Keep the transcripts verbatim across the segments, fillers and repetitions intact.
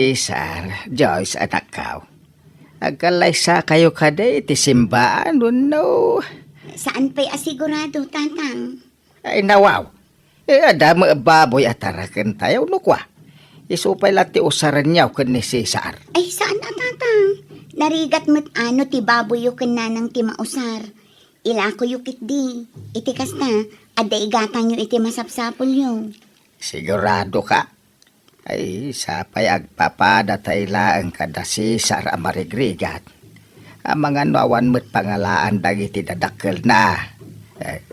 Cesar, Joyce, anakkaw. Agkallaysakayo kadi iti simbaan wenno? Saan pay a sigurado, Tatang. Ay, nawaw. Eh, adda met baboy a tarakentayo, no kua. Isu pay la ti usarenyo ken ni Cesar. Ay, saan a, Tatang. Narigat met ano ti baboyyo ken nanang ti mausar. Ilakoyo ketdi. Iti kasta, adda igatangyo iti masapsapulyo. Sigurado ka? Ay, sapay agpapadatayo laeng kada Cesar a marigrigat. Amangan no awan met pangalaan dagiti dadakkelna. Eh,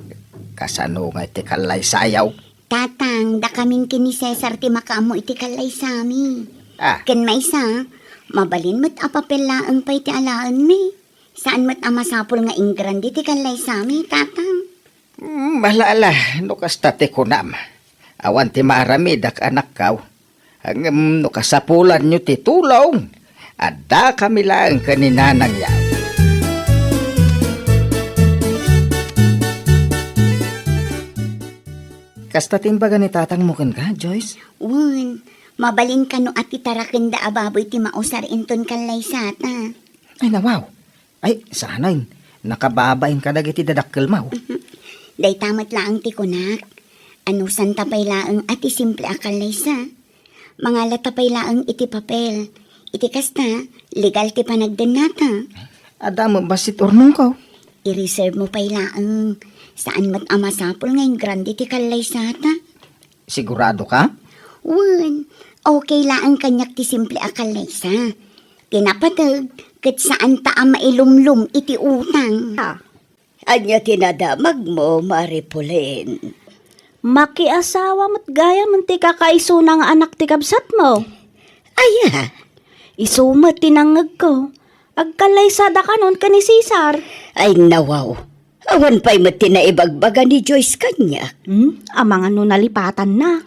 kasano nga iti kallaysayo? Tatang, dakamin ken ni Cesar ti makaammo iti kallaysami. Ah. Ken maysa, mabalin met a papel laeng pay ti alaenmi. Saan met a masapul nga ingrande ti kallaysami, Tatang? Hmm, ala, ala, no kasta ti kunam. Awan ti maaramidak, anakkaw. Ngem no kasapulanyo ti tulong, addakami laeng ken ni Nanang Yaw. Kasta ti imbaga ni tatangmo kenka, Joyce? Wen, mabalin kano a ti tarakenda a baboy ti mausar inton kallaysata. Ay, nawaw. Ay, saanen, nakababain kadagiti dadakkelmo. Dayta met laeng ti kunak. Anusanta pay laeng a ti simple a kallaysa. Mangalata pay laeng iti papel. Iti kasta, legal ti panagdennata. Adda met bassit urnongko. I-reserve mo pay laeng. Saan met a masapul nga ingrande ti kallaysata. Sigurado ka? Wen, okay laeng kaniak ti simple a kallaysa. Ti napateg, ket saanta a mailumlom iti utang. Ah, ania ti nadamagmo, Mari Pulen? Makiasawa met gayam ti kakaisuna nga anak ti kabsatmo. Aya? Isu met ti nangngegko. Agkallaysada kanon ken ni Cesar. Ay, nawaw. Awan pay met ti naibagbaga ni Joyce kaniak. Hmm? Amangan no nalipatanna.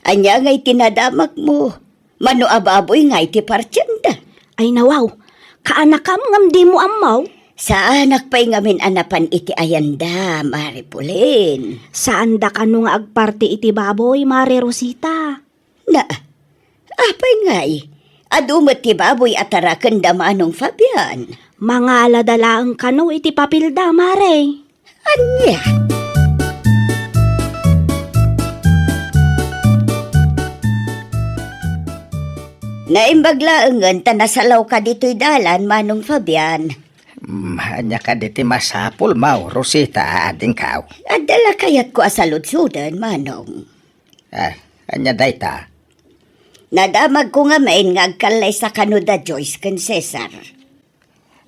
Ania ngay ti nadamagmo? Mano a baboy ngay ti partienda? Ay, nawaw. Kaanakam ngem dimo ammo? Saanak pay ngamin a napan iti ayanda, Mari Pulen. Saanda kano nga agparti iti baboy, Mari Rosita? Na, apay ngay? Adu met ti baboy a tarakenda Manong Fabian. Mangalada laeng kano iti papelda, Mare. Ania? Naimbag laengen ta nasalawka ditoy dalan, Manong Fabian. Mm, ania kadi ti masapulmo, Rosita, adingko? Adda la kayatko a saludsoden, Manong. Ah, ania dayta? Nadamagko ngamin nga agkallaysa kano da Joyce ken Cesar.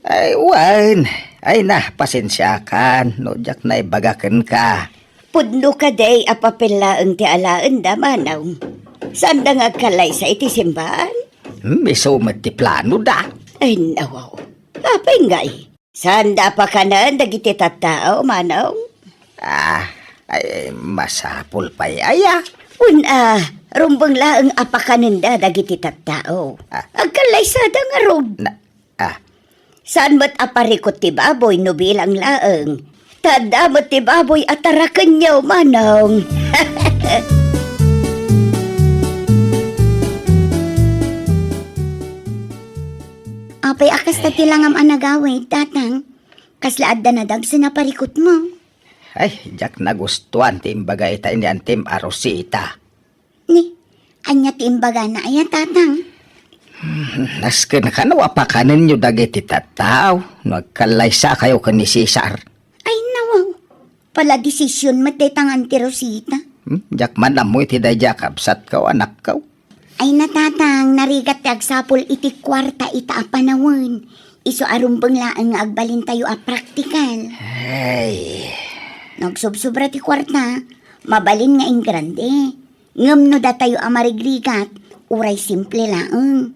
Ay, wen. Ay na, pasensiakan no diak naibaga kenka. Pudno kadi a papel laeng ti alaenda, Manong? Saanda nga agkallaysa iti simbaan? Hmm, isu met ti planoda. Ay, nawaw. Apay ngay? Saanda a pakanen dagiti tattao, Manong? Ah, ay, masapul pay aya? Wen a, rumbeng laeng a pakanenda dagiti tattao. Ah. Agkallaysada ngarud. Na, ah. Saan met a parikut ti baboy no bilang laeng? Ta adda met ti baboy a tarakenyo, Manong. Apay a kasta ti langam a nagawid, Tatang? Kasla adda nadagsen a parikutmo? Ay, diak nagustuan ti imbaga ita ni Antim a Rosita. Ni, ania ti imbagana aya, Tatang? Hmm, nasken kano a pakanenyo dagiti tattao no agkallaysakayo ken ni Cesar. Ay, nawaw. Pala desisyon met dayta nga Anti Rosita. Hmm, diak man ammo iti daydiay a kabsatko, anakko. Ay, na, Tatang, narigat ti agsapul iti kuarta ita a panawen. Isu a rumbeng laeng nga agbalintayo a praktikal. Ay. No agsubsobra ti kuarta, mabalin nga ingrande. Ngem no datayo a marigrigat, uray simple laeng.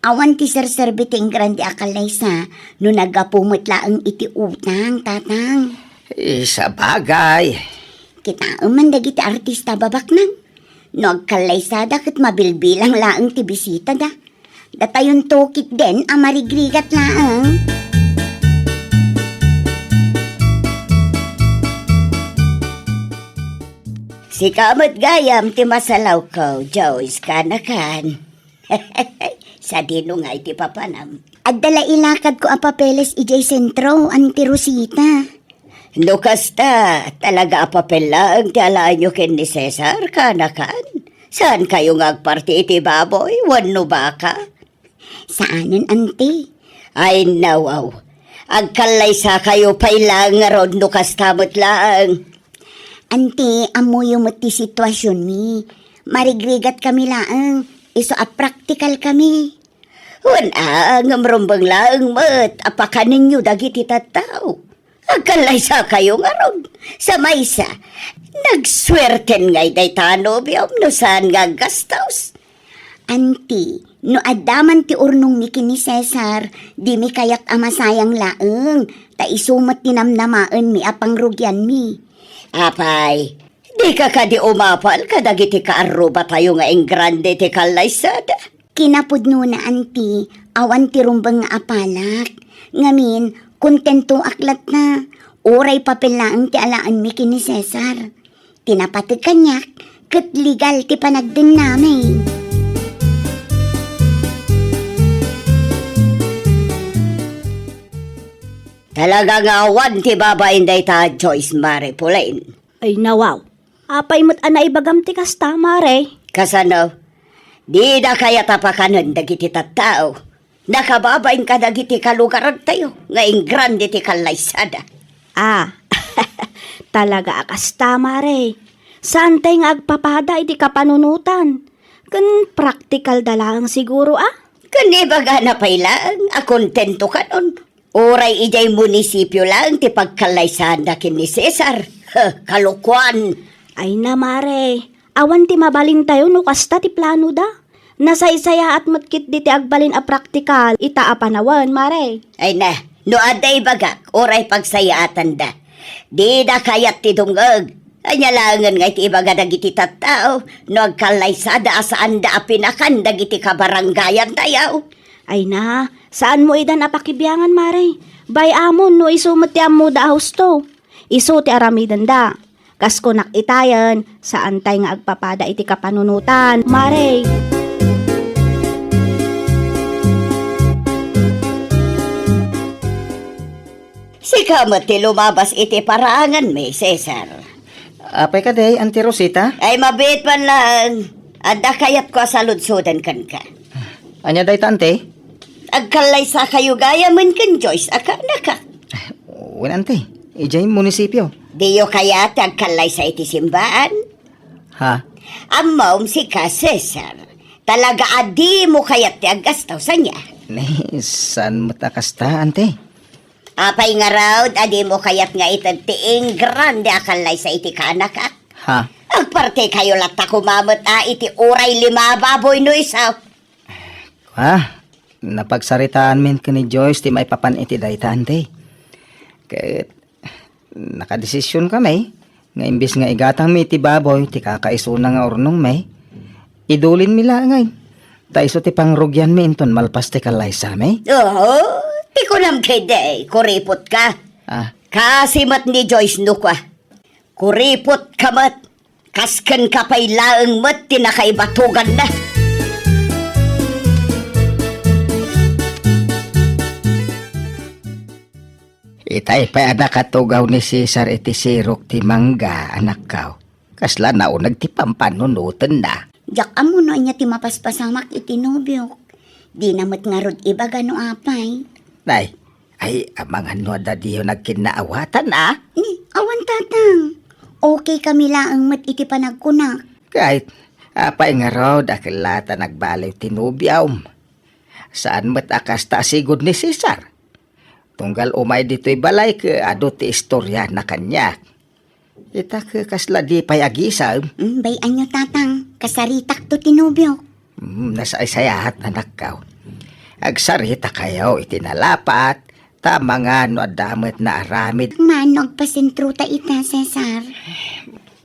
Awan ti serserbi ti ingrande a kallaysa no naggapu met laeng iti utang, Tatang. Isabagay. Kitaem man dagiti artista, Babaknang. No agkallaysada ket mabilbilang laeng ti bisitada. Datayonto ketdin a marigrigat laeng. Sika met gayam ti masalawko, Joyce, kanakan. Sadino nga iti papanam? Adda la ilakadko a papeles idiay sentro, Auntie Rosita. No kasta, talaga a papel laeng ti alaenyo ken ni Cesar, kanakan? Saan kayo nga agparti iti baboy wenno baka? Saanen, Auntie. Ay, nawaw. Agkallaysa kayo pay laeng ngarud no kasta met laeng. Auntie, ammoyo met ti situasionmi. Marigrigat kami laeng. Isu a praktikal kami. Wen a, ngem rumbeng laeng met a pakanenyo dagiti tattao. Agkallaysa kayo ngarud. Sa maysa, nagsuerten ngay dayta a nobiom no saan nga aggastos. Auntie, no adda man ti urnongmi ken ni Cesar, dimi kayat a masayang laeng, ta isu met ti namnamaenmi a pangrugianmi. Apay, dika kadi umapal kadagiti kaarrubatayo nga ingrande ti kallaysada? Kinapudnona, Auntie, awan ti rumbeng nga apalak. Ngamin, kontentoak latta. Uray papel laeng ti alaenmi ken ni Cesar. Ti napateg kaniak, ket legal ti panagdennami. Talaga nga awan ti babain dayta, Joyce Marie Pauline. Ay, nawaw. Apay met a naibagam ti kasta, Mare? Kasano? Dida kayat a pakanen dagiti tattao. Nakababain kadagiti kalugarantayo nga ingrande ti kallaysada. Ah, talaga a kasta, Mare. Saantay nga agpapada iti kapanunotan. Ken praktikal da laeng siguro, a? Ken ibagana pay laeng a kontento kanon. Uray idiay munisipio laeng ti pagkallaysaanda ken ni Cesar. Huh, kalokoan! Ay na, Mare. Awan ti mabalintayo no kasta ti planoda. Nasaysayaat met ketdi ti agbalin a praktikal ita a panawen, Mare. Ay na, no adda ibagak, uray pagsayaatanda. Dida kayat ti dumngeg. Ania laengen nga iti ibaga dagiti tattao no agkallaysada a saanda a pinakan dagiti kabarangayantayo? Ay na, saanmo idan a pakibiangan, Mare. Bay-amon no isu met ti ammoda a husto. Isu ti aramidenda. Kas kunak itayen, saantay nga agpapada iti kapanunotan, Mare. Sika met ti lumabas iti paraanganmi, Cesar. Apay kadi, Auntie Rosita? Ay, mabiit man laeng. Adda kayatko a saludsoden kenka. Ania dayta, Auntie? Agkallaysa kayo gayamen ken Joyce a kaanakak. Wen, Auntie. Idiay munisipio. Diyo kayat ti agkallaysa iti simbaan? Ha? Ammom, sika, Cesar. Talaga a dimo kayat ti aggastaw, ania? Ni, saan met a kasta, Auntie? Apay ngarud a dimo kayat nga ited ti ingrande a kallaysa iti kaanakak? Ha? Agpartikayo latta koma met a iti uray lima a baboy no isu. Ah, napagsaritaanmin ken ni Joyce ti maipapan iti dayta, Auntie. Ket nakadesisionkami nga imbes nga igatangmi iti baboy ti kakaisuna nga urnongmi, idulinmi laeng ngay. Ta isu ti pangrugianmi inton malpas ti kallaysami. Oo, ti kunam kadi, kuripotka. Ah. Kasi met ni Joyce no kua. Kuripotka met. Kas kenka pay laeng met ti nakaibatoganna. Itay pay a nakatugaw ni Cesar iti sirok ti mangga, anakko. Kasla nauneg ti pampanunotenna. Diak ammo no ania ti mapaspasamak iti nobiok. Dina met ngarud ibaga no apay. Nay, ay, amangan no adda diyo nagkinnaawatan, a? Ni, awan, tatang. Okay kami laeng met iti panagkunak. Ket, apay ngarud a kella ta nagbaliw ti nobiom? Saan met a kasta a sigud ni Cesar? Tunggal umay ditoy balay ket adu ti istoriana kaniak. Ita ket kasla di pay agisem. Mm, bay-anyo, tatang. Kasaritakto ti nobiok. Mm, nasaysayaat, anakko. Agsaritakayo iti nalapat, ta amangan no adda met naaramid. Mano agpasentrota ita, Cesar?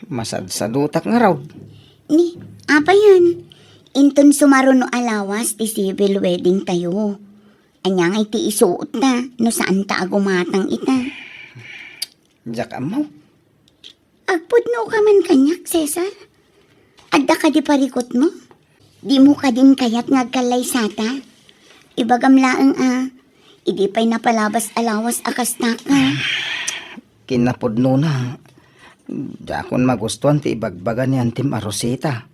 Masadsadutak ngarud. Ni, apayen? Inton sumaruno a lawas ti civil wedding tayo. Ania ngay ti isuotta no saanta a gumatang ita? Diak ammo. Agpudnoka man kaniak, Cesar? Adda kadi parikutmo? Dimo kadin kayat nga agkallaysata? Ibagam laeng a, idi pay napalabas a lawas a kasta ka. Kinapudnona, diakon magustuan ti ibagbaga ni Antim a Rosita.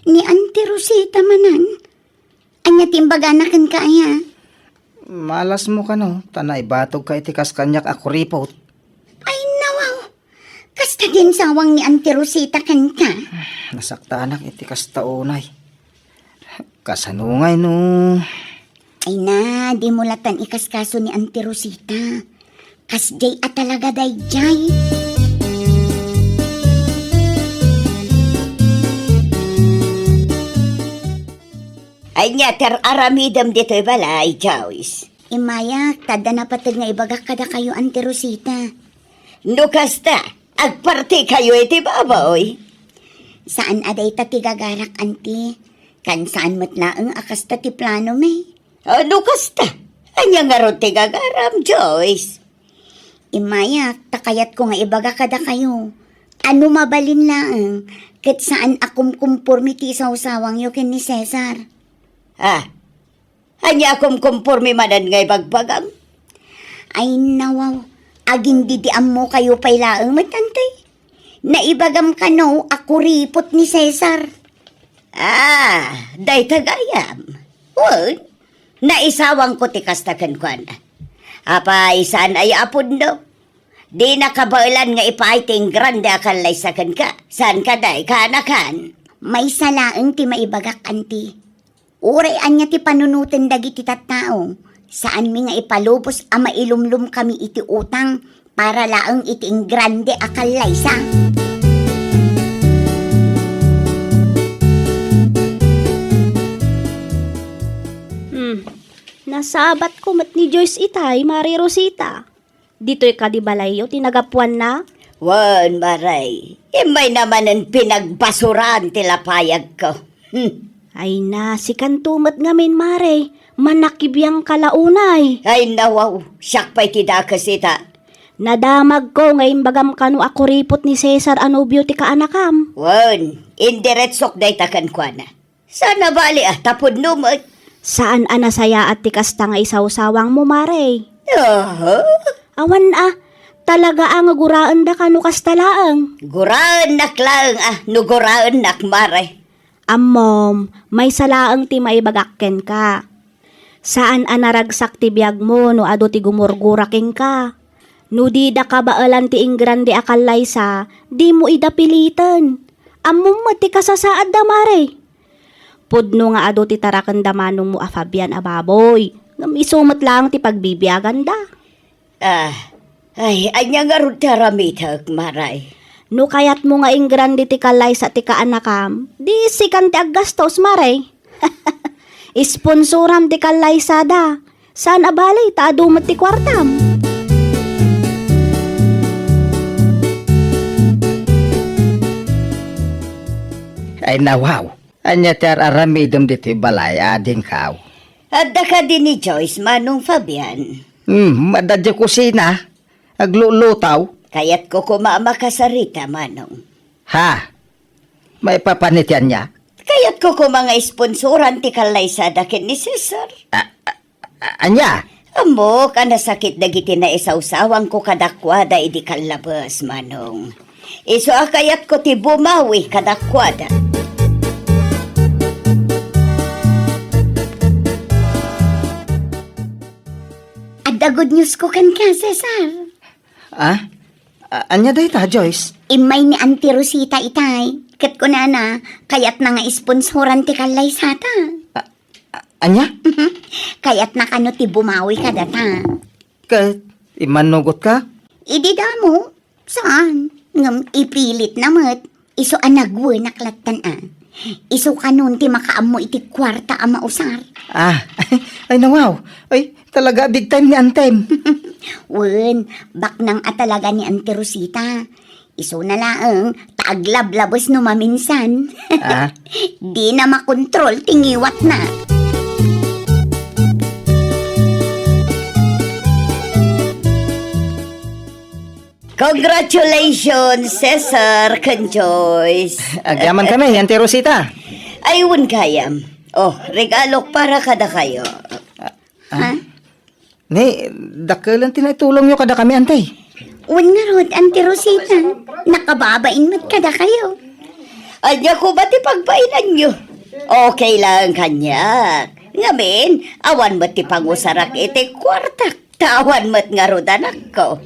Ni Anti Rosita manen? Ania ti imbagana kenka aya? Malasmo kano, ta naibatogka iti kas kaniak a kuripot. Ay, nawaw! Kasta ti insawang ni Anti Rosita kenka. Nasaktanak iti kasta unay. Kasano ngay no? Ay na, dimo latan ikaskaso ni Anti Rosita. Kasdiay a talaga daydiay. Ania ti ar-aramidem ditoy balay, Joyce? Immayak, ta adda napateg nga ibagak kadakayo, Anti Rosita. No kasta, agpartikayo iti baboy? Saan a dayta ti gagarak, Anti. Ken saan met laeng a kasta ti planomi. A, no kasta, ania ngarud ti gagaram, Joyce? Immayak, ta kayatko nga ibaga kadakayo a no mabalin laeng, ket saan a kumkumpormi ti isawsawangyo ken ni Cesar. Ah, ania a kumkumpormi manen nga ibagbagam? Ay, nawaw, agin-didiammokayo pay laeng met, Anti. Naibagam kano a kuripot ni Cesar. Ah, dayta gayam. Wen, naisawangko ti kasta kenkuana. Apay, saan aya a pudno? Dina kabaelan nga ipaay ti ingrande a kallaysa kenka. Saan kadi, kaanakan? Maysa laeng ti maibagak, Anti. Uray ania ti panunoten dagiti tattao, saanmi nga ipalubos a mailumlomkami iti utang para laeng iti ingrande a kallaysa. Hmm, nasabatko met ni Joyce itay, Mare Rosita. Ditoy kadi balayyo ti nagapuanna? Wen, Mare. Immayna manen pinagbasuran ti lapayagko. Hmm. Ay na, sikanto met ngamin, Mare. Manakibiangka la unay. Ay, nawaw. Siak pay ti dakes ita. Nadamagko nga imbagam kano a kuripot ni Cesar a nobio ti kaanakam. Wen, indiretsok dayta kenkuana. Saan a bali a, ta pudno met. Saan a nasayaat ti kasta nga isawsawangmo, Mare. Aha. Awan a, talaga a nga guraendaka no kasta laeng. Guraennak laeng a, no guraennak, Mare. Ammom, maysa laeng ti maibagak kenka. Saan a naragsak ti biagmo no adu ti gumurgura kenka. No dida kabaelan ti ingrande a kallaysa, dimo ida piliten. Ammom met ti kasasaadda, Mare. Pudno nga adu ti tarakenda manongmo a Fabian a baboy, ngem isu met laeng ti pagbibiaganda. Ah, ay, ania ngarud ti aramidek, Mare? No kayatmo nga ingrande ti kallaysa ti kaanakam, di sikan ti aggastos, Mare. Sponsoram ti kallaysada. Saan a bali ta adu met ti kuartam. Ay, nawaw. Ania ti ar-aramidem ditoy balay, adingkaw? Adda kadi ni Joyce, Manong Fabian? Hmm, adda diay kusina. Aglulutaw. Kayatko koma a makasarita, Manong. Ha? Maipapan iti ania? Kayatko koma nga sponsoran ti kallaysada ken ni Cesar. A-, a-, a-, ania? Ammok a nasakit dagiti naisawsawangko kadakuada idi kallabes, Manong. Isu a kayatko ti bumawi kadakuada. Adda good news ko kenka, Cesar. Ah? A-, ania dayta, Joyce? Immay ni Auntie Rosita itay, ket kunana, kayatna nga sponsoran ti kallaysata. A-, a-, ania? Kayatna kano ti bumawi kadata. Ket, immannugotka? Idi damo, saan? Ngem ipilitna met. Isu a nagwenak lattan a. Isu kanon ti makaammo iti kuarta a mausar. Ah, ay, nawaw. Ay, talaga a big time ni Antem. Wen, baknang a talaga ni Auntie Rosita. Isuna laeng, ta aglablabes no maminsan. Ah? Dina makontrol ti ngiwatna. Congratulations, Cesar ken Joyce. Agyaman kami, Auntie Rosita. Ay, wen gayam. Oh, regalok para kadakayo. Ah? Ha? Ne, dakkel ti naitulongyo kadakami, Ante. Wen ngarud, Ante Rosita, nakababain met kadakayo. Ania koma ti pagbainanyo? Okay lang kaniak. Ngamin, awan met ti pangusarak iti kuartak. Ta awan met ngarud, anakko.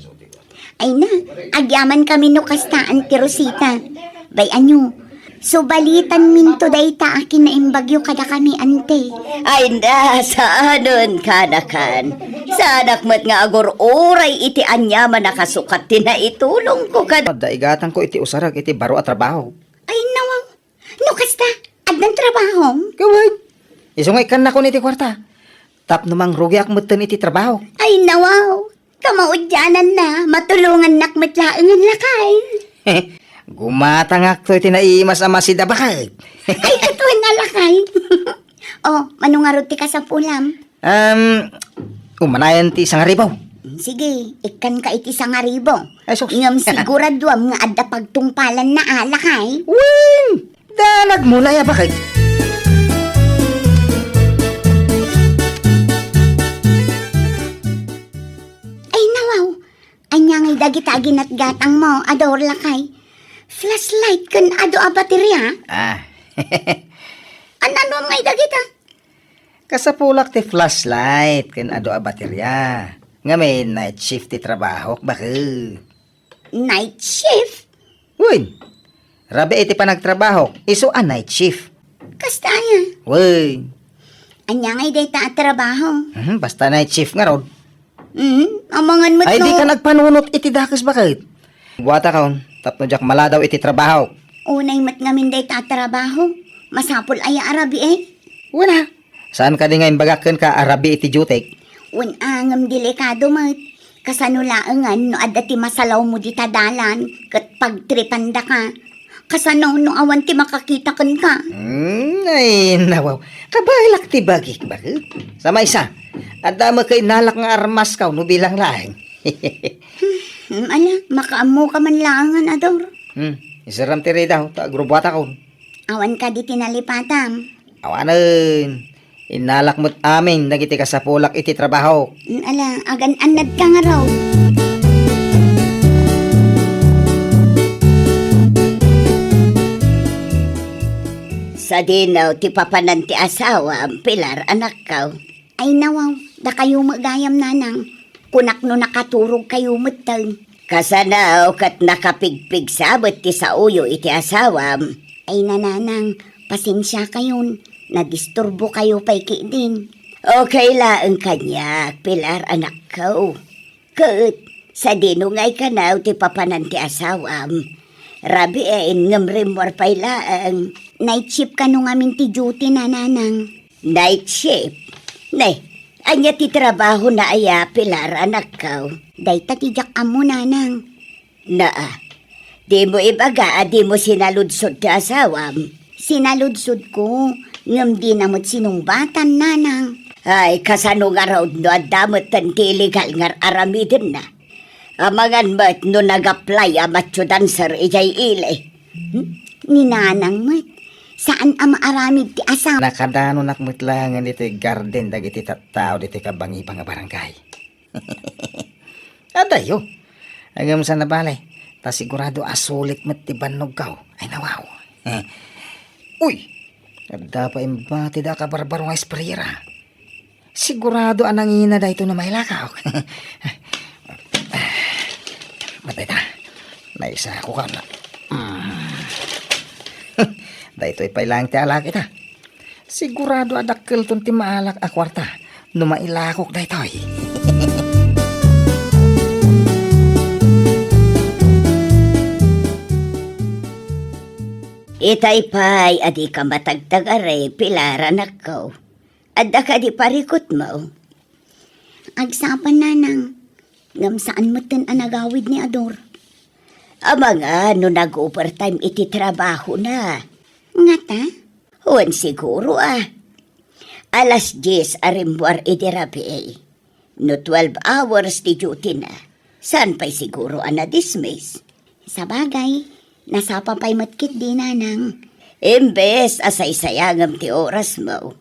Ay na, agyamankami no kasta, Ante Rosita. Bay-anyo, subalitanminto dayta a kinaimbagyo kadakami, Ante. Ay na, saanen kanakan. Saanak met nga agur-uray iti aniaman a kasukat ti naitulongko kada. Adda igatangko iti usarag iti baro a trabaho. Ay, nawaw. No kasta, addan trabahom? Gawen. Isu nga ikkannakon iti kuarta. Tapno mangrugiak metten iti trabaho. Ay, nawaw. Kamaudiananna, matulongannak met laengen, lakay. Gumatangakto iti naimas a masida baket. Ay, katuan a lakay. Oh, mano ngarud ti kasapulam? Um, umanayan ti sangaribo. Sige, ikkanka iti sangaribo. Ay, sus. Ngem siguraduam nga adda pagtungpalanna a, lakay. Wen! Danag mo na ya, baket. Ay, nawaw. Ania ngay dagita a ginatgatangmo, Ador, lakay? Flashlight ken adu a bateria? Ah. An-anuam ngay dagita? Kasapulak ti flashlight ken adu a bateria. Ngamin, night shift ti trabahok, baket. Night shift? Wen. Rabii ti panagtrabahok, isu a night shift. Kasta aya? Wen. Ania ngay dayta a trabaho? Mhm, basta night shift ngarud. Mhm, amangan met. Ay, no. Dika nagpanunot iti dakes, baket. Buatakon, tapno diak maladaw iti trabaho. Unay met ngamin dayta a trabaho. Masapul aya a rabii? Wen a. Saan kadi nga imbagak kenka a rabii iti duty? Wen a, ngem delikado met. Kasano laengen no adda ti masalawmo dita dalan ket pagtripandaka? Kasano no awan ti makakita kenka? Hmm, ay, nawaw. Kabaelak ti bagik, baket. Sa maysa, adda met kay nalak nga armaskaw no bilang laeng. Hmm, ala, makaammoka man laengen, Ador. Hmm, isaram ti ridaw, ta agrubuatakon. Awan kadi ti nalipatam? Awanen. Innalak met amin dagiti kasapulak iti trabaho. Mm, ala, agan-annadka ngarud. Sadino ti papanan ti asawam, Pilar, anakko? Ay, nawaw, dakayo met gayam, nanang. Kunak no nakaturogkayo metten. Kasano ket nakapigpigsa met ti saoyo iti asawam? Ay, nanang, pasensiakayon. Nadisturbokayo pay ketdin. Okay laeng kaniak, Pilar, anakko. Ket, sadino ngay kano ti papanan ti asawam? Rabii ngem rimmuar pay laeng. Night shift kano ngamin ti duty na, nanang. Night shift? Ne, ania ti trabahona aya, Pilar, anakko? Dayta ti diak ammo, nanang. Naa, dimo ibaga a dimo sinaludsod ti asawam? Sinaludsodko, ngem dina met sinungbatan, nanang. Ay, kasano ngarud no adda metten ti illegal nga ar-aramidenna? Amangan met no nag-apply a macho dancer idiay ili. Hmm? Ni nanang met, saan a maaramid ti asawam. Nakadanonak met laengen iti garden dagiti tattao ditoy kabangibang a barangay. Adayo. Ngem saan a bale, ta sigurado a sulit met ti bannogko. Ay, nawaw. Eh. Uy! Adda pay imbati da kabarbaro nga sprayer, ah. Sigurado a nangina daytoy no mailakok. Mat dayta. Naisakok a na. Mm. Daytoy pay laeng ti alak ita. Sigurado a dakkelton ti maalak a kuarta no mailakok daytoy. Itay pay a dika matagtagari, Pilar, anakko. Adda kadi parikutmo? Agsapa, nanang. Ngem saan metten a nagawid ni Ador. Amangan no nag-overtime iti trabahona. Ngata? Wen, siguro a. Alas dies a rimmuar idi rabii. No twelve hours ti duty na, saan pay siguro a na-dismiss? Sabagay, nasapa pay met ketdi, nanang. Imbes a saysayangem ti orasmo,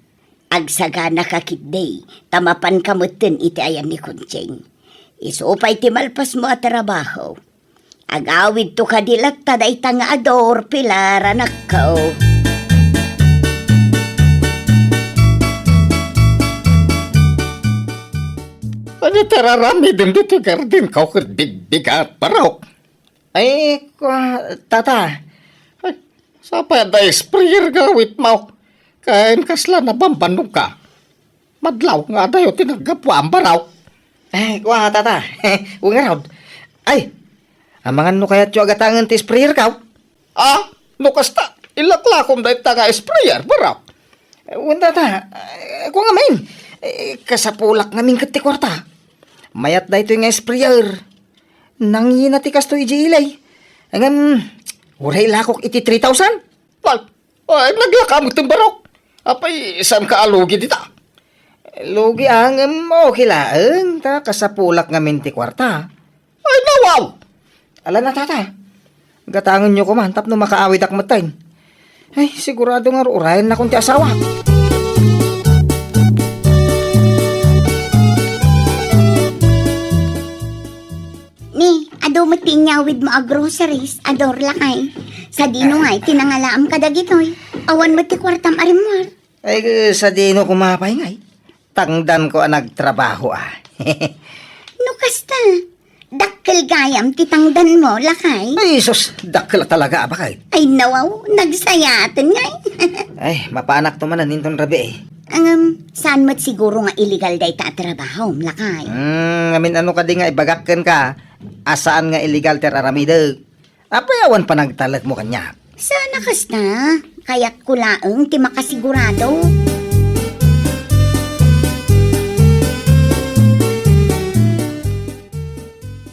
agsaganaka ketdi ta mapanka metten iti ayan ni Conching. Isu pay ti malpasmo a trabaho. Agawidto kadi latta dayta nga ador, Pilar, anakko. Ania ti ar-aramidem ditoy gardenko ket bigbigat, barok? Ay, kua, tata. Ay, sapay adda sprayer nga awitmo. Ken kasla nabambanogka. Madlaw nga adayo ti naggapuan, barok. Ay, kua, tata. Wen ngarud. Ay, amangan no kayatyo a gatangen ti sprayerko? Ah, no kasta, ilaklakom dayta nga sprayer, barok. Wen, tata. Kua ngamin. Eh, kasapulak ngamin ket ti kuarta. Mayat daytoy nga sprayer. Nangina ti kastoy idiay ili. Ngem, uray ilakok iti three thousand. Ay, naglaka metten, barok. Apay, saanka a lugi dita? Lugi, a, ngem okay laeng, ta kasapulak ngamin ti kuarta. Ay, nawaw! Ala na, tata. Gatangenyo koma tapno makaawidak metten. Ay, sigurado nga ur-urayennakon ti asawak. Ni, adu met ti inyawidmo a groceries, ador, lakay. Sadino ngay ti nangalaam kadagitoy? Awan met ti kuartam a rimmuar. Ay, sadino koma pay ngay? Tangdanko a nagtrabaho, a. No kasta, dakkel gayam ti tangdanmo, lakay. Ay, sus, dakkel talaga a baket. Ay, nawaw, nagsayaten ngay. Ay, mapanakto manen inton rabii. Ngem, saan met siguro nga illegal dayta a trabahom, lakay? Hmm, ngamin ano kadi nga ibagak kenka a saan nga illegal ti ar-aramidek? Apay awan panagtalekmo kaniak? Saan a kasta? Kayatko laeng ti makasigurado.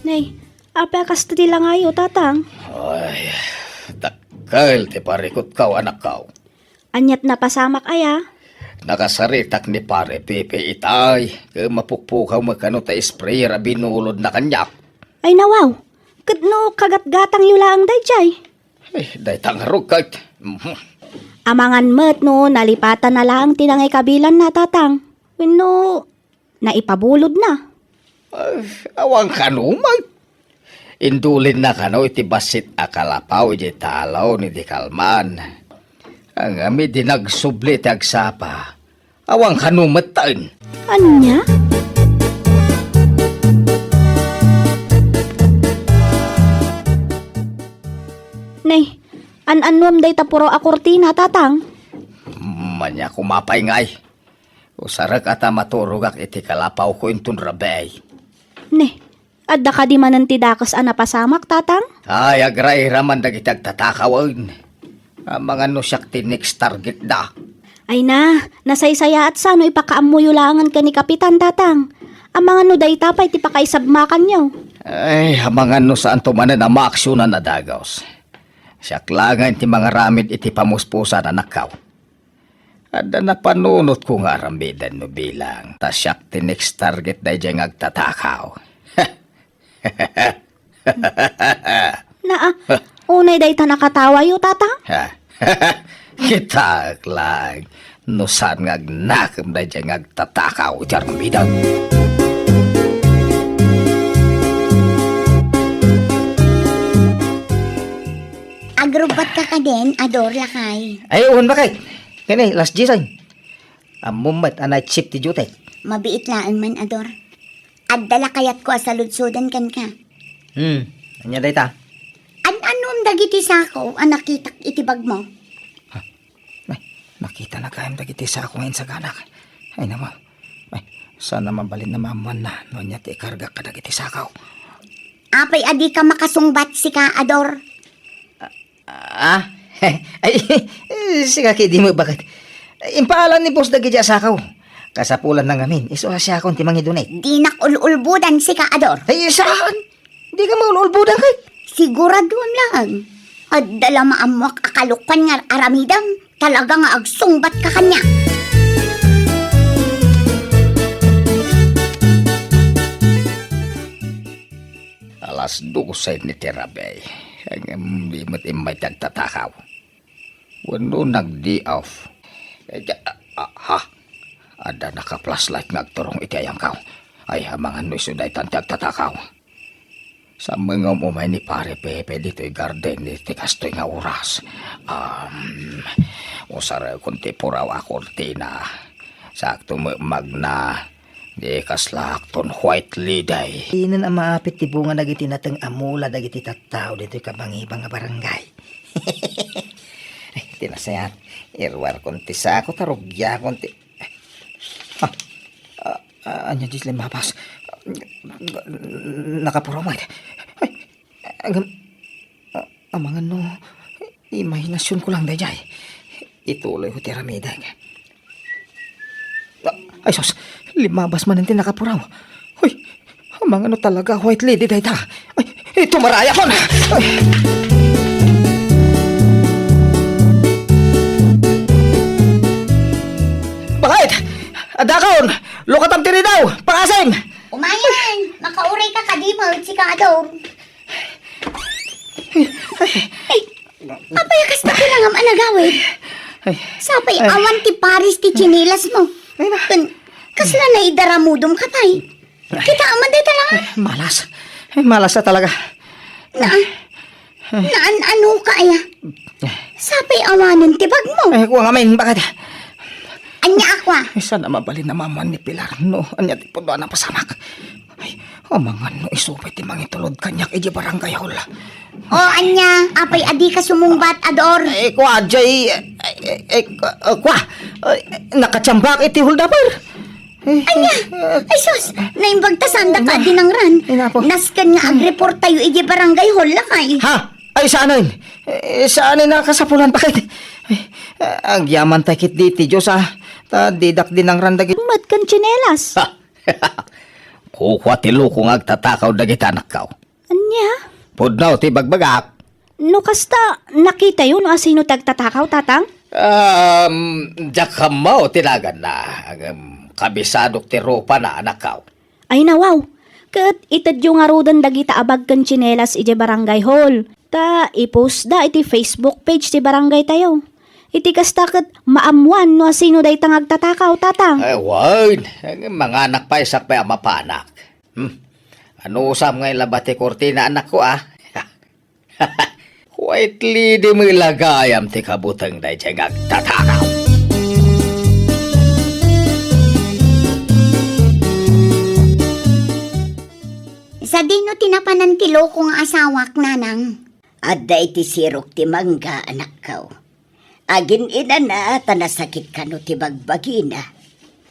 Nay, apay a kasta ti langayo, tatang? Ay, dakkel ti parikutko, anakko. Aniat napasamak aya? Nakasaritak ni Pare Pepe itay, ket mapukpukaw met kano ta sprayer a binulodna kaniak. Ay, nawaw! Ket no kagatgatangyo laeng daydiay? Eh, dayta ngarud ket. Mhm. Amangan met no nalipatanna laeng ti nangikabilanna, tatang. Wenno naipabulodna. Ay, awan kano met. Indulinna kano iti bassit a kalapaw idiay talaw ni Dikalman. Ngem idi nagsubli ti agsapa, awan kano metten. Ania? Nay, an-annuam dayta puro a kurtina, tatang? Ania koma pay ngay. Usarek a ta maturogak iti kalapawko inton rabii. Ne, adda kadi manen ti dakes a napasamak, tatang? Ay, agrairaman dagiti agtatakawen. Amangan no siak ti next target da. Ay na, nasaysayaat sa no ipakaammoyo laengen ken ni Kapitan, tatang. Amangan no dayta pay ti pakaisabmakanyo. Ay, amangan no saanto manen a maaksionan a dagus. Siak laengen ti mangaramid iti pamuspusan, anakko. Adda napanunotko nga aramiden no bilang, ta siak ti next target daydiay nga agtatakaw. Naa, unay dayta nakatawayo, tatang? Ha? Kitaek lang, no saan nga agnakem daydiay nga agtatakaw iti aramiden. Agrubbatka kadin, ador, lakay. Ay, wen, baket. Kani, last G sign. Ammom met a night shift ti duty. Mabiit laeng man, ador. Adda la kayatko a saludsoden kenka. Hmm, ania dayta? An-annom dagiti sako a nakitak iti bagmo? Ha? Ay, nakitana gayam dagiti sako nga insaganak. Ay, naman. Ay, sana mabalin na maammuanna no ania ti ikargak kadagiti sako. Apay a dika makasungbat, sika, ador? Ah? Ay, sika kadi mo, baket? Impaalan ni boss dagiti asakaw. Kasapulan na ngamin, isu a siakon ti mangidunit. Dinak ul-ulbudan, sika, ador. Ay, saan? Di ka maul-ulbudan, kay? Siguraduam lang. Adda la maammuak a kalokan nga aramidam. Talaga nga agsungbat ka kaniak. Alas dose ni ti rabii, ngem di met immay ti agtatakaw. Wenno nag-day off. Eh, da-, ah, ah, ha? Adda naka-flashlight nga agturong iti ayongko. Ay, amangan no isu daytan ti agtatakaw. Sa mangum-umay ni Pare Pepe ditoy garden iti kastoy nga oras. Um, usarekon ti puraw a kurtina. Sakto met magna, di kasla akton white lady. Inen a maapit ti bunga dagiti nateng a mula dagiti tattao ditoy kabangibang a barangay. Ay, ti nasayaat, iruarkon ti sako ta rugiakon ti, ah, ah, ah, ania ti limmabas? Nakapuraw met. Ay, agam-, ah, amangan no, imahinasionko lang daydiay. Ituloyko ti aramidek. Ah, ay sus, limmabas manen ti nakapuraw. Hoy, amangan no talaga white lady dayta. Ay, eh, tumaray ako na. Ay. Bakit? Adakon, lukatam ti ridaw, pangasim. Umayen, makauray ka kadi mo, si Kador. Ay, apay a kasta ti langam a nagawid? Ay. Sapay, ay, awan ti pares ti tsinelas mo. Ay, na. Ken, kasla naidaramudom ka pay? Kita man dayta lang, ah. Ay, malas. Ay, malas na talaga. Na, naan-ano ka, aya? Sapay awanen ti bag mo. Ay, kua ngamin, bakit? Ania a kua? Ay, saan a mabalin a maammuan ni Pilar, no? Ania ti pudno a napasamak? Ay, amangan no isu pay ti mangitulod kaniak idiay barangay hall. O, ania? Apay a dika sumungbat, Ador? Eh, kua, jay, eh, eh, eh, kua, eh, nakatiambak iti holdaper. Eh, ania? Eh, ay, sus! Naimbag ta sanda ka, ay, na, dinangran. Ay, napo. Nasken nga agreport tayo idiay barangay hall, lakay. Ha? Ay, saanen? Eh, saanen a kasapulan, bakit? Eh, agyaman ta ketdi iti Dios, ah. Ta didak dinangran dagiti met ken tsinelas. Ha? Kukua ti loko nga agtatakaw dagiti anakko. Ania? Pudno ti bagbagak. No kasta, nakitayo no asino ti agtatakaw, Tatang? Um, diak ammo ti naganna. Ngem kabisadok ti rupana, anakko. Ay, nawaw. Ket itedyo ngaruden dagita a bag ken tsinelas idiay barangay hall. Ta ipostda iti Facebook page ti barangay tayo. Iti kasta ket maammuan no asino dayta nga agtatakaw, Tatang. Ay, wen. Manganak pay sakbay a mapanak. Hmm. Anusam nga ilaba ti kurtina, anakko, ah? Quietly, di met la gayam ti kabuteng daydiay nga agtatakaw. Sadino ti napanan ti loko nga asawak, Nanang? Adda iti sirok ti mangga, anakko. Agin-inana ta nasakit kano ti bagbagina.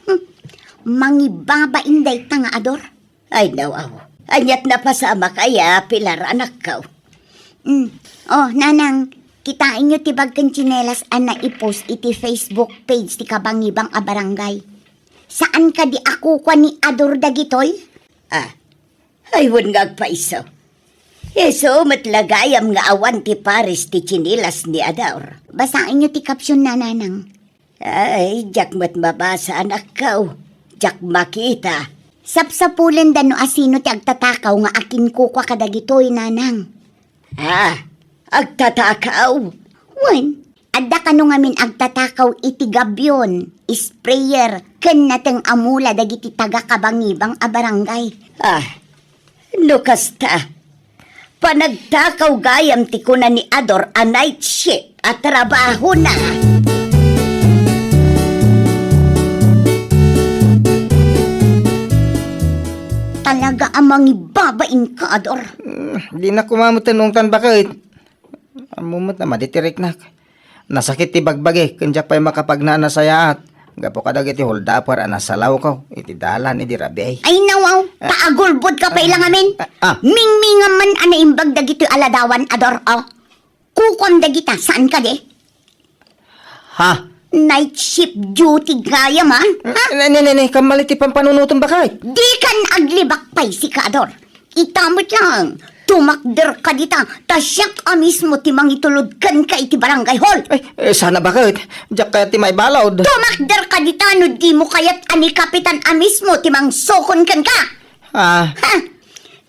Hmm. Mangibabain dayta nga Ador. Ay, nawaw. Aniat napasamak aya, Pilar, anakko. Mm. Oh, Nanang, kitaenyo ti bag ken tsinelas a naipost iti Facebook page ti kabangibang a barangay. Saan kadi a kukua ni Ador dagitoy? Ah, ay, wen nga agpayso. Isu met la gayam nga awan ti pares ti tsinelas ni Ador. Basaenyo ti caption, Nanang. Ay, diak met mabasa, anakko. Diak makita. Sapsapulenda no asino ti agtatakaw nga akinkukua kadagitoy, Nanang. Ah, agtatakaw? Wen, adda kano ngamin agtatakaw iti gabion, sprayer, ken nateng a mula dagiti taga-kabangibang a barangay. Ah, no kasta, panagtakaw gayam ti kuna ni Ador a night shift a trabahona. Talaga a mangibabain ka, Ador. Mm, dinak koma met ungtan, baket. Ammom met a madi ti riknak. Nasakit ti bagbagik, ken diak pay makapagnaan a sayaat gapu kadagiti holdaper a nasalawko iti dalan idi rabii. Ay, nawaw, ta agulbod ka pay la ngamin. Ah, ah. Mingmingam man a naimbag dagitoy a ladawan, Ador, oh. Kukuam dagita, saan kadi? Ha? Night shift duty gayam, ha? Ha? Ne, ne, ne, ne, kamali ti pampanunotem, baket. Dikan aglibak pay, sika, Ador. Ita met lang, tumakder ka dita, ta siak a mismo ti mangitulod kenka iti barangay hall. Ay, eh, sana, baket. Diak kayat ti maibalud. Tumakder ka dita no dimo kayat a ni Kapitan a mismo ti mangsukon kenka. Ah. Ha?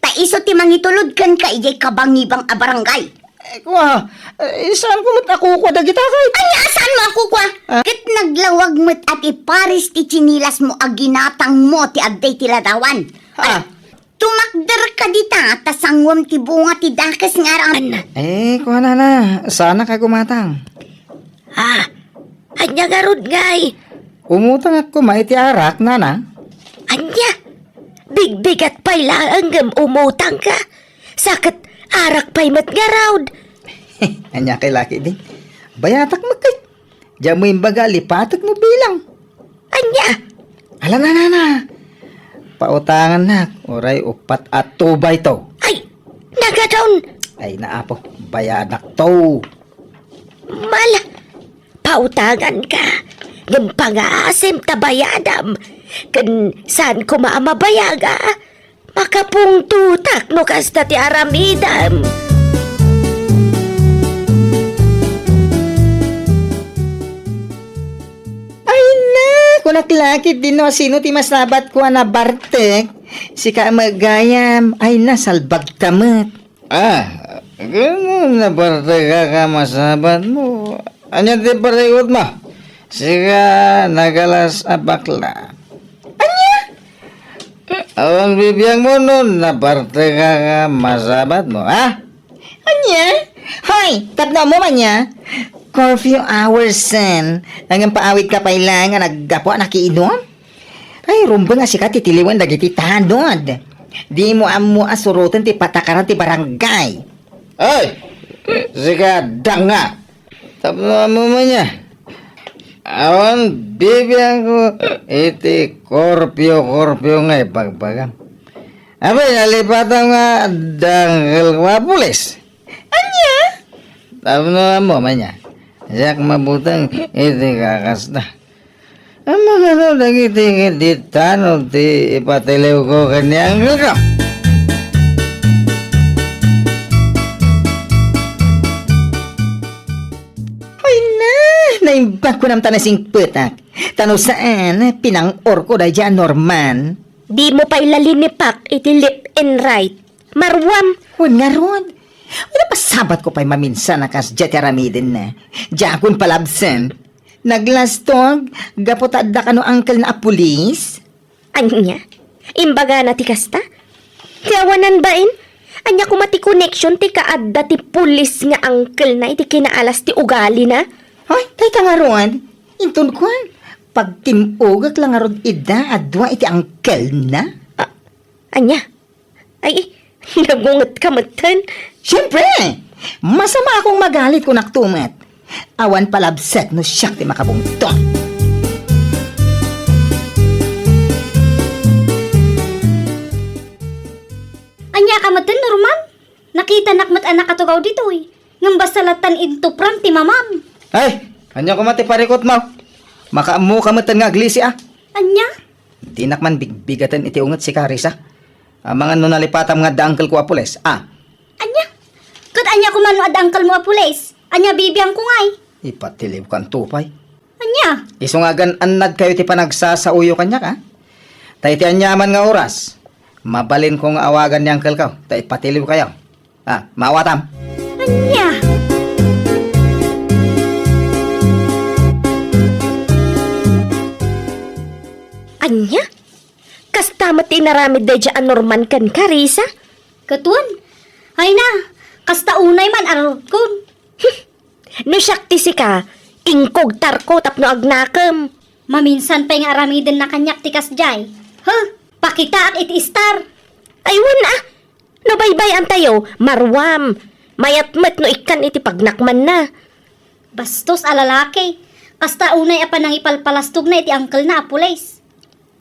Ta isu ti mangitulod kenka idiay kabangibang a barangay. Eh, kua, eh, saanko met a kukua dagita, kay? Ania, saanmo a kukua? Ah? Ket naglawag met a ti pares ti tsinilasmo a ginatangmo ti adda iti ladawan. Ah. Tumakderka dita, ta sanguem ti bunga ti dakes nga aram. Eh, kua, nana, saanak a gumatang. Ah, ania ngarud ngay? Umutangak koma iti arak, nana. Ania? Bigbigat pay laeng ngem umutangka. Sa ket arak pay met ngarud. Ania kay laki di? Bayatak met kay. Diak mo imbaga a lipatek no bilang. Ania? Ala, nana, nana. Pautangannak, uray uppat a two by two. Ay, nagadun. Ay, naapo, bayadak to. Mala, pautanganka. Ngem pangaasim ta bayadam. Ken saan koma a mabayag, a? Makapungtotak no kasta ti aramidem. Ay na, kunak la ketdi no sino ti masabatko a nabartek. Sika met gayam, ay na, salbagka met. Ah, ken nabartekak a masabatmo. Ania ti parikutmo? Sika nagalas a bakla. Ania? Awan bibiangmo no nabartekak a masabatmo, ha? Ania? Hoy, tapno ammo man ania? Curfew hours, sen. Ngem paawidka pay laeng a naggapu a nakiinum? Ay, rumbeng a sika ti tiliwen dagiti tanod. Dimo ammo a suroten ti patakaran ti barangay. Ay, sika danga. Tapno ammo man ania? Awan bibiangko iti korpio-korpio nga ibagbagam. Apay, nalipatam nga adda angkelko a pulis. Ania? Tapno ammo man ania? Diak mabuteng iti kakasta. Amangan dagiti ket di tanod ti ipatiliwko ken ni angkelko. Ay na, naimbag ko namta nasingpetak. Ta no saan, pinang-orko daydiay a Norman. Dimo pay la linipak iti left and right. Maruam. Wen ngarud. Wen, napasabatko pay maminsan a kasdiay ti aramidenna. Diakon palabsen. Naglastog, gapu ta adda kano angkelna a pulis? Ania? Imbagana ti kasta? Ti awanan bain? Ania koma ti connection ti kaadda ti pulis nga angkelna iti kinaalas ti ugalina? Ay, dayta ngarud. Inton kuan, pagtim-ogek la ngarud ida a dua iti angkelna? Ah, ania? Ay, nagungetka metten. Siempre! Masama akong magalit, kunakto met. Awan palabset no siak ti makabungto. Ania ka metten, Norman? Nakitanak met a nakatugaw ditoy. Ngem basta lattan intupram ti mamam. Ay, ania koma ti parikutmo? Makaammoka metten nga aglisi, a. Ania? Dinak man bigbigaten iti unget, sika, Risa. Amangan no nalipatam nga adda angkelko a pulis, a. Ania? Ket ania koma no adda angkelmo a pulis? Ania bibiangko ngay? Ipatiliwkanto pay. Ania? Isu nga agan-annadkayo ti panagsasaoyo kaniak, a. Ta iti aniaman nga oras, mabalinko nga awagan ni angkelko ta ipatiliwkayo. A, maawatam. Ania? Ania? Kasta met ti inaramid daydiay a Norman kenka, Risa? Ket wen. Ay na, kasta unay man a rutkon. No siak ti sika, inkugtarko tapno agnakem. Maminsan pay nga aramidenna kaniak ti kasdiay. Huh, pakitaak iti istar. Ay, wen a. No baybay-antayo, maruam. Mayat met no ikkan iti pagnakmanna. Bastos a lalaki. Kasta unay a panangipalpalastogna iti angkelna a pulis.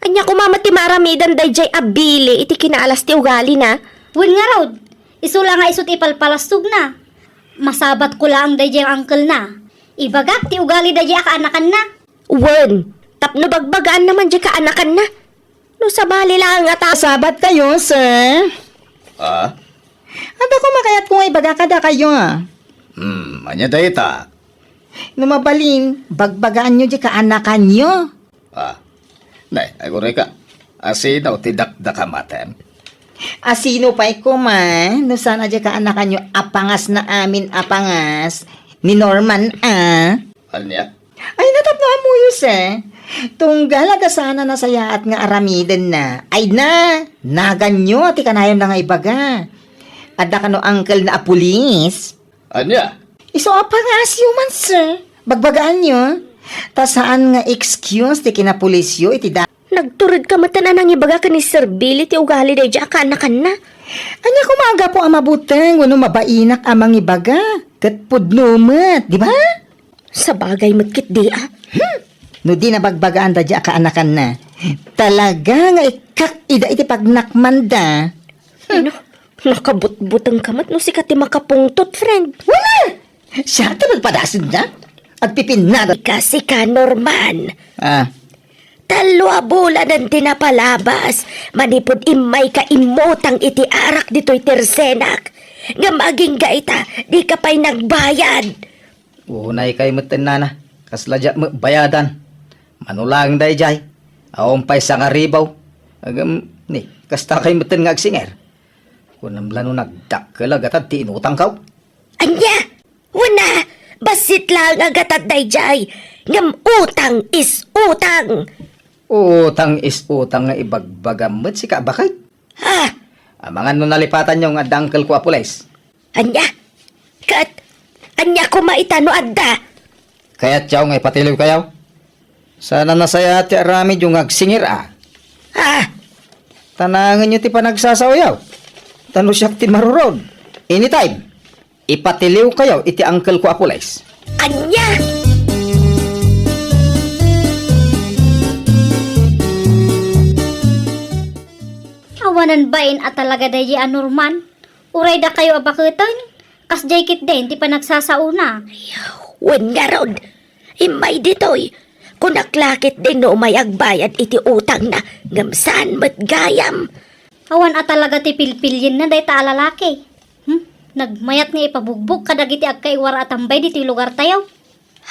Ania koma met ti maaramidan daydiay a bili iti kinaalas ti ugalina? Wen ngarud, isu la nga isu ti ipalpalastogna. Masabatko laeng daydiay nga angkelna. Ibagak ti ugali daydiay a kaanakanna. Wen, tapno bagbagaanna man diay kaanakanna. No sabali laeng a ta- Sabatkayo, sir? A? Adda koma kayatko nga ibaga kadakayo. Hmm, ania dayta? No mabalin, bagbagaanyo diay kaanakanyo. A, nay, agurayka. Asino ti dakdakamatem? A sino pay koma no saan a diay kaanakanyo a pangas na amin a pangas ni Norman a? Ania? Ay, natapno a muyos eh. Tunggal a saan a nasayaat nga aramidenna. Ay na, naganyo ti kanayon na nga ibaga. Adda kano uncle na a pulis? Ania? Isu a pangasyo man, sir. Bagbagaanyo. Ta saan nga excuse ti kinapulisyo iti da- Nagtured ka metten a nangibaga ken ni Sir Billy ti ugali daydiay a kaanakanna. Ania koma a gapu a mabuteng wenno mabainak a mangibaga? Ket pudno met, di ba? Sabagay met ketdi a. Hmm. No di nabagbagaan daydiay a kaanakanna, talaga nga ikkak ida iti pagnakmanda. Ano? Nakabutbuteng ka met no sika ti makapungtot, friend. Wala! Siya ti nagpadasenna. Agpipinnada. Ika, sika, Norman. Ah. Tallo a bulanen ti napalabas manipud immayka immutang iti arak ditoy tersenak. Ngem agingga ita, dika pay nagbayad. Unay kay met, nana. Kasla diak met bayadan. Mano laeng daydiay. Awan pay sangaribaw. Agam, ni, kasta kay metten nga agsinger. Kunam la no nagdakkel a gatad ti inutangkaw. Ania? Wen a, bassit laeng a gatad daydiay. Ngem utang is utang. Utang is utang nga ibagbagam met sika a baket. Ah! Amangan no nalipatanyo nga adda uncle ko a pulis. Ania? Ket ania koma ita no adda? Kayatyo nga ipatiliwkayo? Saan a nasayaat ti aramidyo nga agsingir a? Ah! Tanangenyo ti panagsasaoyo. Ta no siak ti marurod, anytime, ipatiliwkayo iti uncle ko a pulis. Ania? Awanan bain a talaga daydi a Norman. Uray dakayo a baketen, kasdiay ketdin ti panagsasaona. Wen ngarud, immay ditoy, kunak la ketdin no umay agbayad iti utangna, ngem saan met gayam. Awan a talaga ti pilpilienna dayta a lalaki. Hmm? Nagmayat nga ipabugbog kadagiti agkaiwar a tambay ditoy lugartayo.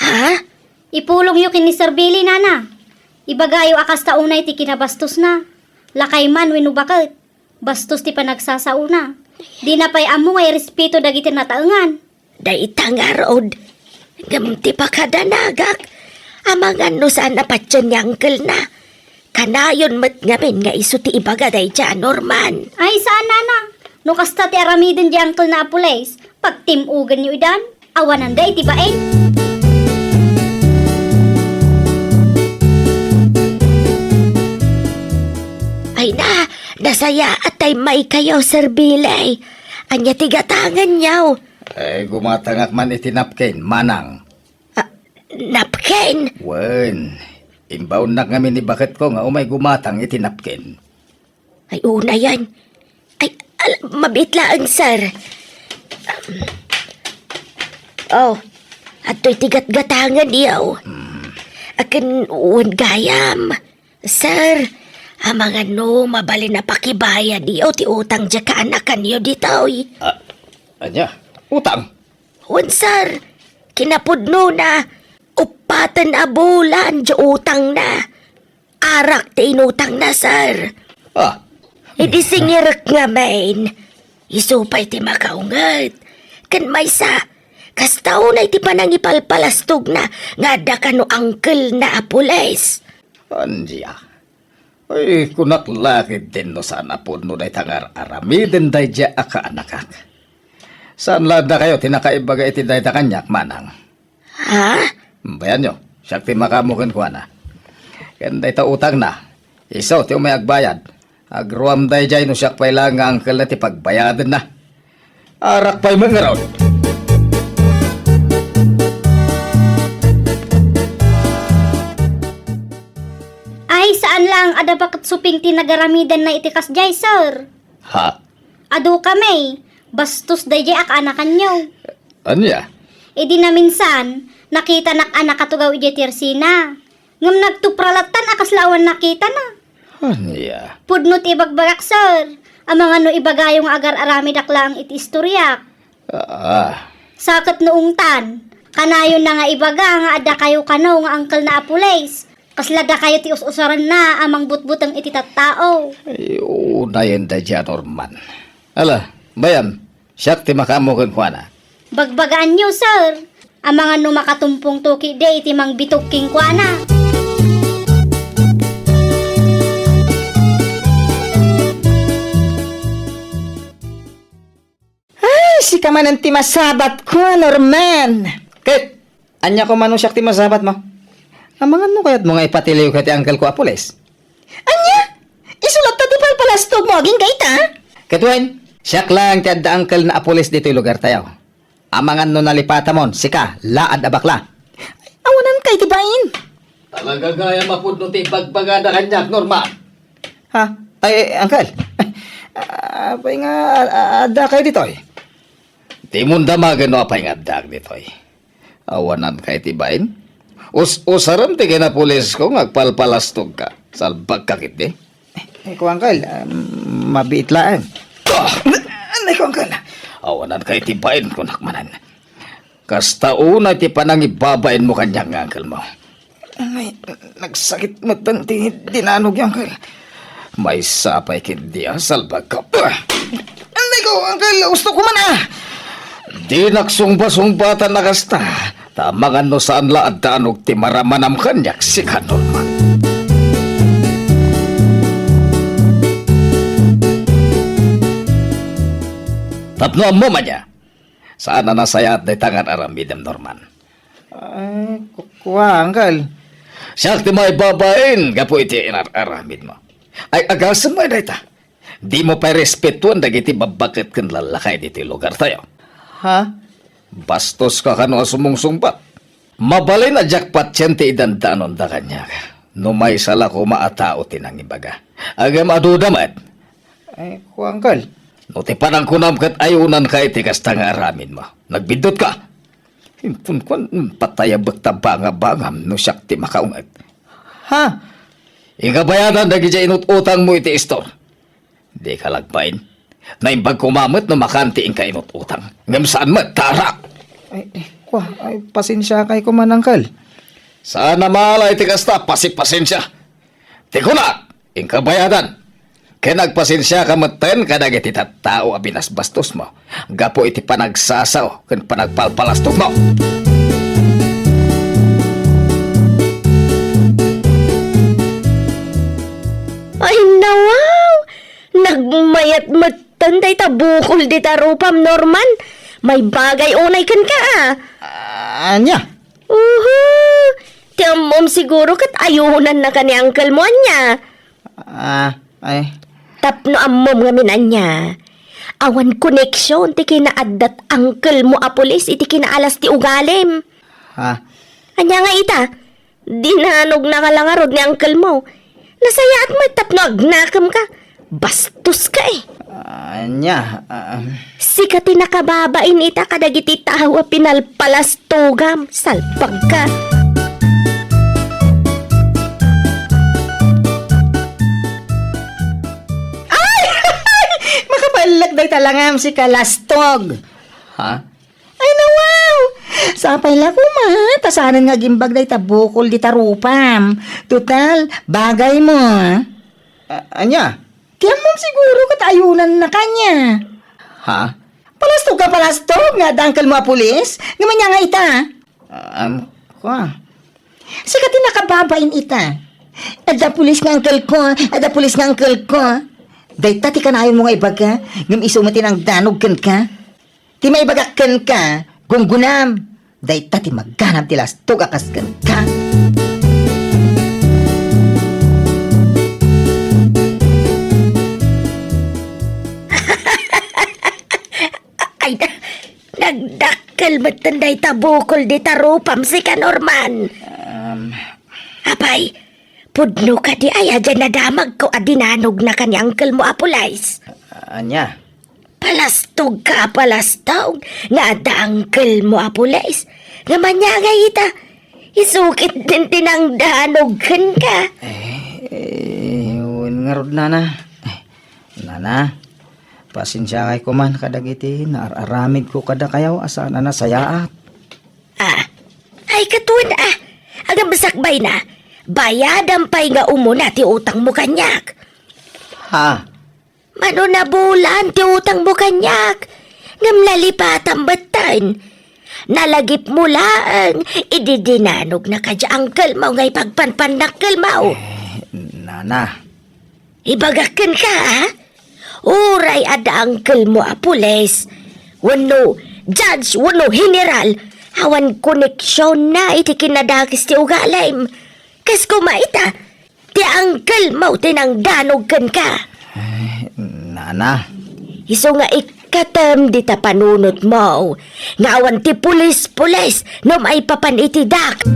Ha? Ipulongyo ken ni Sir Billy, nana. Ibagayo a kasta unay ti kinabastosna. Lakay man wenno baket. Bastos ti panagsasaona. Dina pay ammo nga irespeto dagiti nataengan. Dayta ngarud, ngem ti pakadanagak, amangan no saan a patien ni uncle-na. Kanayon met ngamin nga isu ti ibaga daydi a Norman. Ay, saan, nana. No kasta ti aramiden di uncle-na a pulis, pagtim-ogenyo idan. Awananda iti bain. Ay na, nasayaat tay maykayo, Sir Billy. Ania ti gatangenyo? Ay, gumatangak man iti napkin, manang. Ah, napkin? Wen, imbaonnak ngamin ni baketko nga umay gumatang iti napkin. Ay, unayen. Ay, al-, mabiit laeng, sir. Oh, adtoy ti gatgatangenyo. Hmm. Akin wen gayam. Sir, amangan no mabalin a pakibayadyo ti utang diay kaanakanyo ditoy. Ah, ania? Utang? Wen, sir. Kinapudnona, uppaten a bulan diay utangna. Arak ti inutangna, sir. Ah. Idi singirek ngamin, isu pay ti makaunget. Ken maysa, kasta unay ti panangipalpalastogna nga adda kano uncle-na a pulis. Ania? Ay, kunak la ketdin no saan a pudno dayta nga ar-aramiden daydiay a kaanakak. Saan la dakayo ti nakaibaga iti dayta kaniak, manang? Ha? Bayanyo, siak ti makaammo kenkuana. Ken dayta utangna, isu ti umay agbayad. Agruam daydiay no siak pay laeng nga uncle-na ti pagbayadenna. Arak pay met ngarud. Ay, saan laeng a da baket suping ti nagaramidanna iti kasdiay, sir. Ha? Adu kami, bastos daydiay a kaanakanyo. Ania? Idi naminsan, nakitanak a nakatugaw idiay tersena. Ngem nagtupra lattan a kasla awan nakitana. Ania? Pudno ti ibagbagak, sir. Amangan no ibagayo nga agar-aramidak laeng iti istoriak. Ah. Sa ket no ungtan, kanayonna nga ibaga nga adda kayo kano nga uncle-na a pulis. Kasla dakayo ti us-usarenna a mangbutbuteng iti tattao. Ay, unayen daydiay a Norman. Ala, bayam, siak ti makaammo kenkuana. Bagbagaanyo, sir. Amangan no makatumpongto ketdi iti mangbitog kenkuana. Ay, sika manen ti masabatko, Norman. Ket, ania koma no siak ti masabatmo? Amangan no kayatmo nga ipatiliwka ti angkelko a pulis? Ania? Isu latta ti palpalastogmo agingga ita? Ket wen, siak laeng ti adda angkelna a pulis ditoy lugartayo. Amangan no nalipatamon, sika, laad a bakla. Awanan kay ti bain. Talaga gayam a pudno ti ibagbagada kaniak, Norman. Ha? Ay, ay, uncle. Apay nga, a-, a-, adda kayo ditoy? Dimon damagen no apay nga addaak ditoy. Awanan kay ti bain? Us-, usarem ti kinapulisko nga agpalpalastogka. Salbagka ketdi. Ay, ko, uncle, ah, mabiit laeng. Ah! Ay, ko, uncle. Awanan kay ti bain, kunak manen. Kasta unay ti panangibabainmo kaniak nga angkelmo. Ay, nagsakit met ti dinanogyo, uncle. Maysa pay ketdi a salbagko. Ay, ko, uncle, usto ko man, ah! Dinak sungba-sungbatan a kasta, ta amangan no saan la a danog ti maramanam kaniak, sika, Norman. Tapno ammom ania, saan a nasayaat dayta nga ar-aramidem, Norman. Ay, ku-, kua, uncle. Siak ti maibabain gapu iti inar-aramidmo. Ay, agasem met dayta. Dimo pay respetuan dagiti babbaket ken lallakay ditoy lugartayo. Ha? Bastoska kano a sumungsungbat. Mabalin a diak patien ti idandanonda kaniak. No maysa la koma a tao ti nangibaga. Ngem aduda met. Ay, ko, uncle. No ti panangkunam ket ayunanka iti kasta nga aramidmo, nagbiddutka. Impunkuan, patayabek ta bangabangam no siak ti makaunget. Ha? Inka bayadan dagidiay inut-utangmo iti istor. Dika lagbain. Naimbag koma met no makan ti inka inut-utang. Ngem saan met, tara! Ay, ay, kua, ay, pasensiakay koma, uncle. Saan a mala iti kasta, pasipasensia. Ti kunak, inka bayadan. Ken agpasensiaka metten kadagiti tattao a binasbastosmo gapu iti panagsasao ken panagpalpalastogmo. Ay, nawaw! Nagmayat metten dayta bukol dita rupam, Norman. Maibagay unay kenka, a. Ania? Uhu! Ti ammom siguro ket ayunannaka ni uncle mo, ania? Ah, ay. Tapno ammom ngamin ania, awan koneksion ti kinaaddat uncle mo a pulis iti kinaalas ti ugalim. Ha? Ania nga ita? Dinanognaka la ngarud ni uncle mo. Nasayaat met tapno agnakemka. Bastoska, eh. Ania, ah, Sika ti nakababain ita kadagiti tao a pinalpalastogam. Salbagka. Ay! Makabalak dayta langam, sika lastog. Ha? Ay, nawaw! Sapay la koma, ta saanen nga agimbag dayta bukol dita rupam. Total, bagay mo, ah. A-, ania? Ti ammom siguro ket ayunannaka ania. Ha? Palastog ka, palastog nga adda uncle mo a pulis? Ngem ania nga ita? Um, kua. Sika ti nakababain ita. Adda pulis nga uncle ko, adda pulis nga uncle ko. Dayta ti kanayon mo nga ibaga, ngem isu met ti nangdanog kenka. Ti maibagak kenka, gunggunam. Dayta ti maganam ti lastog a kas kenka. Ay, nagdakkel metten dayta bukol dita rupam, sika, Norman. Um. Apay, pudno kadi aya diay nadamagko a dinanognaka ni uncle mo a pulis? Ania? Palastog ka a palastog nga adda uncle mo a pulis. Ngem ania nga ita, isu ketdin ti nangdanog kenka. Eh, eh, wen ngarud, nana. Eh, nana, pasensiakay koman kadagiti naar-aramidko kadakayo a saan a nasayaat. Ah, ay, katuen, ah. Agabsakbayna, Bayadam pay nga umuna ti utangmo kaniak. Ha? Mano nabulan ti utangmo kaniak? Ngem nalipatam metten. Nalagipmo laeng idi dinanogna kadi uncle mo nga ipagpanpannak kelmo. Nana. Ibagak kenka, a? Uray adda uncle mo a pulis, wenno judge, wenno general, awan koneksionna iti kinadakes ti ugalim. Kas koma ita, ti uncle mo ti nangdanog kenka. Nana. Isu nga ikkatem dita panunotmo nga awan ti pulis-pulis no maipapan iti dak.